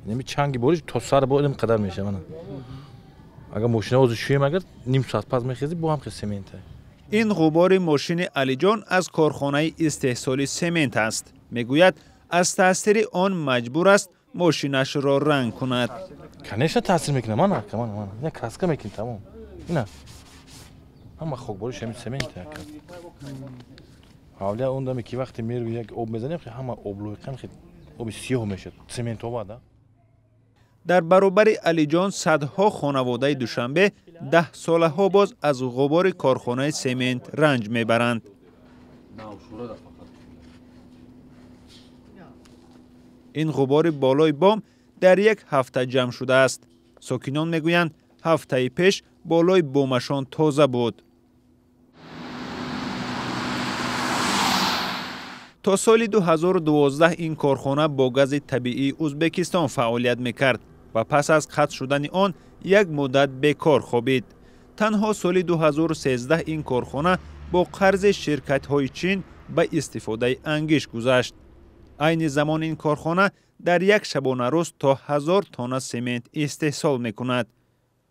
Ними чанги бориш то сар бо ин қадар мешавад. Мана. Агар мошина озу шӯем, агар ним соат пас мехезӣ, бо ҳам хел семент. Ин ғубори мошини Алиҷон аз корхонаи истеҳсоли семент аст. Мегӯяд, аз таъсири он маҷбур аст мошинашро ранг кунад. Конечно, таъсир мекунад. Мана, мана, мана. Ина краска мекунӣ, тамом. Ина. Ҳама хокбориш ҳамин семент ака. Ҳавлия он даме ки вақте мерӯи як об мезанем, ҳама облоиқам хел оби сиёҳ мешавад. Цементова да. Дар баробари Алиҷон садҳо хонаводаи Душанбе 10 солаҳо боз аз ғубори корхонаи семент ранҷ мебаранд. Ин ғубори болои бом дар як ҳафта ҷамъ шудааст. Сокинон мегӯянд, ҳафтаи пеш болои бомашон тоза буд. То соли 2012 ин корхона бо гази табиии Узбекистон фаъолият мекард ва пас аз қатъ шудани он як муддат бекор хобид. Танҳо соли 2013 ин корхона бо қарзи ширкатҳои Чин ба истифодаи ангишт гузашт. Айни замон ин корхона дар як шабонарӯз то 1000 тонна семент истеҳсол мекунад.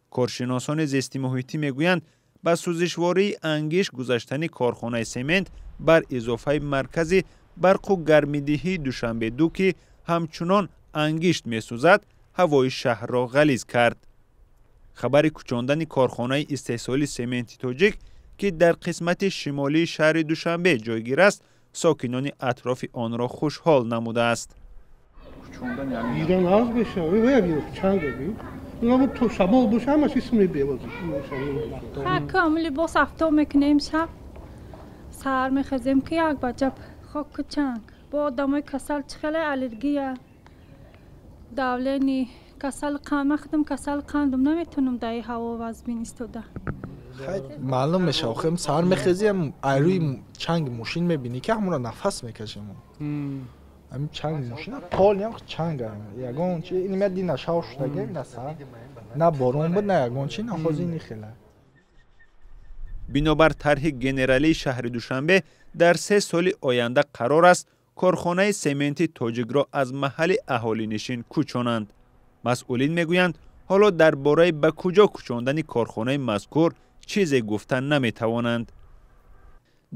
Коршиносони зистимуҳитӣ мегӯянд, ба сӯзишвории ангишт гузаштани корхонаи семент бар изофаи маркази барқу гармидиҳии Душанбе ду, ки ҳамчунон ангишт месӯзад, ҳавои шаҳрро ғализ кард. Хабари кӯчондани корхонаи истеҳсоли сементи тоҷик, ки дар қисмати шимолии шаҳри Душанбе ҷойгир аст, сокинони атрофи онро хушҳол намудааст. Дидан аз мешава, чанг то шамол боша, ҳамаш исм мебевозӣ. Ҳакам либос афто мекунем, шаб саҳар мехезем, ки як баҷаб хоку чанг. Бо одамои касал чӣ хеле аллергия, давление, касали қанд. Ман худам касали қандум, наметавонам дар ин ҳаво вазбин истода. Маълум мешава, охир саҳар мехезӣ, айрӯи чанги мошин мебинӣ, ки ҳамонро нафас мекашем. Ҳамин чанги мошина полиам чанг, ягон чи инмя дина шав шудаги, на саҳар на борон буд, на ягон чи, на ҳозир ни хела. Бинобар тарҳи генералии шаҳри Душанбе, дар 3 соли оянда қарор аст корхонаи сементи тоҷикро аз маҳалли аҳолинишин кӯчонанд. Масъулин мегӯянд, ҳоло дар бораи ба куҷо кӯчондани корхонаи мазкур чизе гуфта наметавонанд.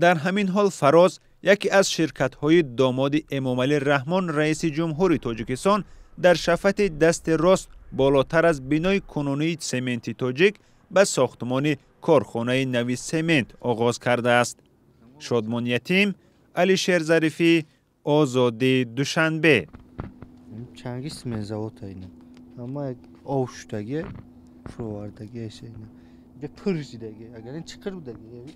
Дар ҳамин ҳол, Фароз, яке аз ширкатҳои домоди Эмомалӣ Раҳмон, раиси ҷумҳури Тоҷикистон, дар шафати дасти рост болотар аз бинои кунунии сементи тоҷик ба сохтмони корхонаи нави семент оғоз кардааст. Шодмон Ятим, Алишер Зарифӣ, Озодӣ, Душанбе. Чанги сементзавод ина ама ов шудаги, фуровардаги эса, ина пур шидаги, агар ин чиқир будаги.